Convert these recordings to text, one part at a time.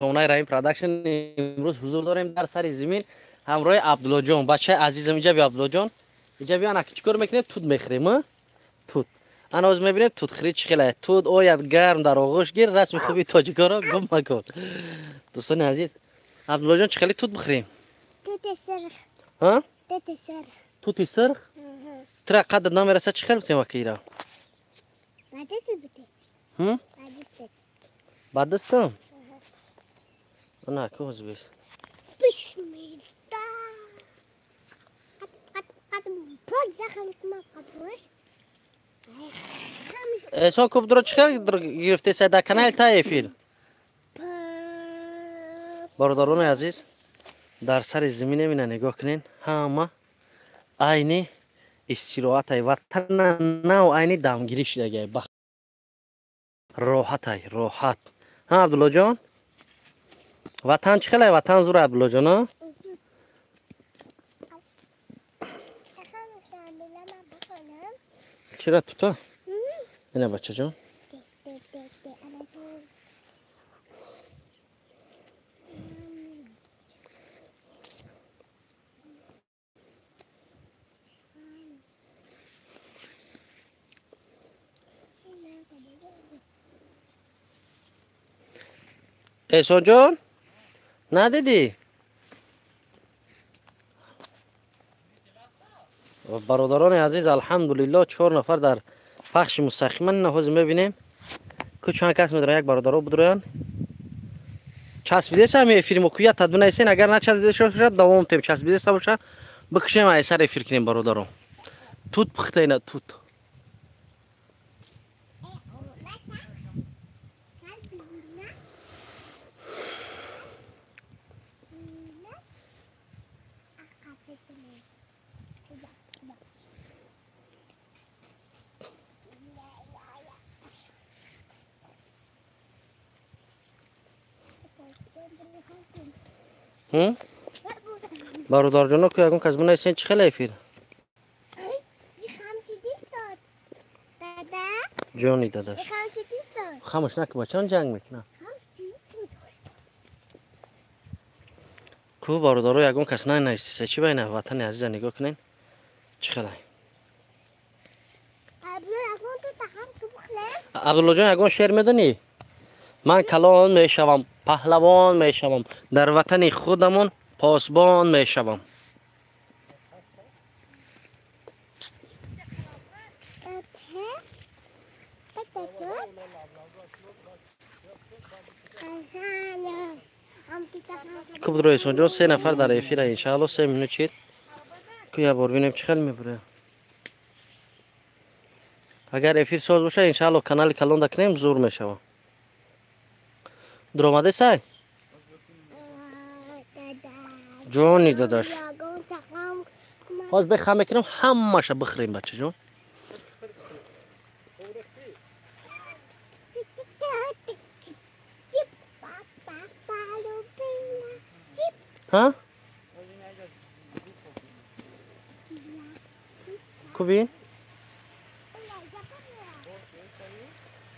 Сомонаи Раҳим Продакшн имрӯз ҳузур дорем дар сари зимин ҳамроҳи Абдуллоҷон. Бачаи азизам, инҷа биё, Абдуллоҷон. Инҷа биё, ана чӣ кор мекунем? Тут мехӯрем, а? Тут. Ана ҳозир мебинем тутхӯрӣ чӣ хелае. Тут ояд гарм дар оғӯш гир, расми хуби тоҷикоро гум макун. Дӯстони азиз, Абдуллоҷон, чӣ хеле тут бихӯрем? Тути сурх. Ҳа? Тути сурх. Тути сурх? Тура қадр намераса, чӣ хел битем акира? Ба дастат бите. Ҳм? Ба дастат. Ба дастам? На, ку ҳозир бес. Бисмилла. Қад қад пок захм кма қабуш. Эҳсон, кубдро чӣ хел гирифтеса дар канали та эфир? Бародарони азиз, дар сари зимин мина нигоҳ кунен, ҳама айни истироҳатай, ватана нав айни дамгирӣ шудагиай, ба роҳатай, роҳат. Ҳа, Абдуллоҷон, ватан чӣ хелай? Ватан зура, Абдуллоҷон, а? Чира тута? Ина, бачаҷон. Эҳсонҷон, надидӣ? Бародарони азиз, алҳамдулилло, чор нафар дар пахши мустақиман. Ина ҳозир мебинем, ку чанд кас медоранд, як бародаро будроянд. Часпидеса ҳами эфири мо, куя тад бинависен, агар начаспида бошад, давом тем, часпидеса боша, бикушем, айсар эфир кунем, бародаро. Тут пухта, ина тут. Бародарҷоно, ку ягон кас бинависен, чӣ хеле эфир? Ҷони дадаш. Хамаш наку, бачаон ҷанг мекунад. Ку бародаро, ягон кас нанависиса, чӣ байна? Ватани азиза нигоҳ кунен, чӣ хелай. Абдуллоҷон, ягон шеър медонӣ? Ман калон мешавам, паҳлавон мешавам, дар ватани худамон посбон мешавам. Кубдро, Эҳсонҷон, се нафар дар эфира, иншаалло, 3 минут чид. Ку як бор бинем, чӣ хел мебурем. Агар эфир соз боша, иншаалло, канали калонда кунем, зур мешава. Дуромадесай? Ҷони дадаш. Ҳозир беха мекунам, ҳамаша бихӯрем, бачаҷон. Ҳа? Кубин?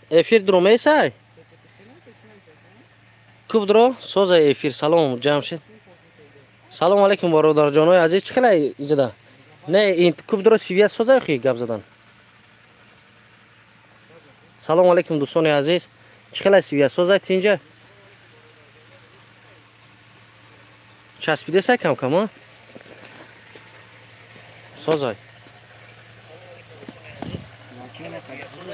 Эфир дуромесай? Кубдро, соза эфир, салом, Ҷамшед. Салом алейкум, бародарҷонои азиз, чӣ хелай иҷода? Не, ин кубдро сивия соза хи гап задан. Салом алейкум, дӯстони азиз. Чӣ хелай сивия соза тинҷа? Часпидесай кам кам, а? Созай.